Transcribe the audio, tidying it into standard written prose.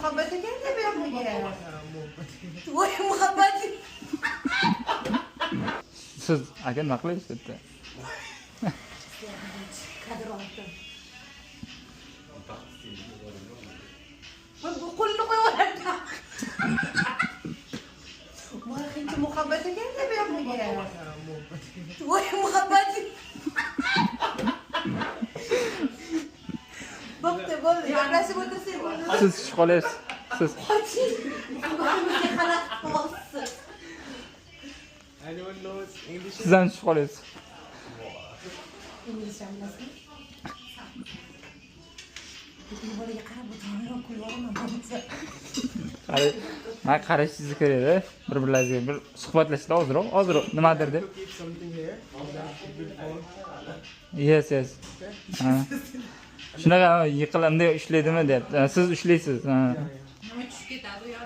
Muhabbat ekanda bu yoqqa. Voy, muhabbat. Siz, aka, nima qilyapsiz bu yerda? Kadr oldim. Bu qo'lini qo'yib yuboradi. Voy, qancha muhabbat ekanda bu yoqqa. Voy, muhabbat. Bo'pti, bo'ldi. Gaplashib o'tirsak bo'ldi. Siz tushib qolyapsiz. Siz Qoching. Muhabbatimizga xalaqit qilyapsiz. Anyone knows English? Siz ham tushib qolyapsiz. Inglizcha bilasizmi? Lekin bolaga qarab o'tiraman, kulyapman bo'lmasa. Qara, man qarashingiz kerak-da, bir-birlaringizga bir suhbatlashinglar ozroq, ozroq nimadir deb. To keep something here that will fall. Yes. Ha. Shunaqa yiqil, bunday ushlaydimi deb. Siz ushlaysiz. Ha. Yeah. Nima tushib ketadi u yoqqa.